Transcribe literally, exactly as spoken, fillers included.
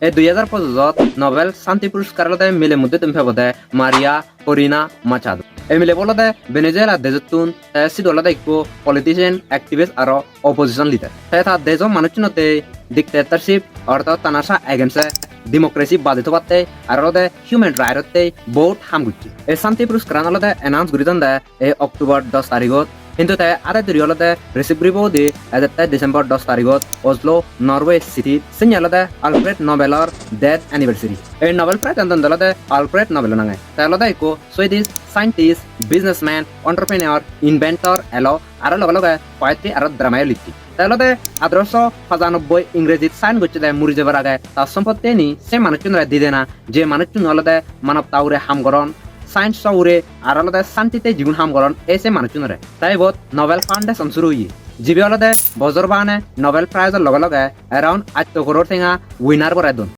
Ei dui hajar pojojot Nobel Shanti Puraskar olode mile muddettun pebode Maria Corina Machado. Ei milebo olode Venezuela dejottun, te sidu olode ikko politician, activist aro opposition leader. Te ta dejo manucchunottei dictatorship, ortho tanasha against-e democracy bajei thobattei aro olode human right-ottei bohut ham gocche. Ei Shanti Puraskaran olode announce guri donde ei October dos tarigot. Hintu te ade duri olode receive guribo udi ejette December dos tarigot Oslo, Norway city. Sinni olode Alfred Nobelor death anniversary. Ei Nobel Prize-an donde olode Alfred Nobel nange. Te olode ikko Swedish scientist, businessman, entrepreneur, inventor elo, aro loge loge poetry aro drama-yo likki. Te olode aঠারোশো পঁচানব্বই Ingrejit sign gocchede muri jebar age ta sompottini se manucchunore di dena, je manucchun olode manobta hure ham goron, science-o hure, aro olode shantittei jigun ham goron, ei se manucchunore. Te ibot Nobel Foundation suru oye, jibe olode bojor bana Nobel Prize-or loge loge around atto koror tenga winner-bore don.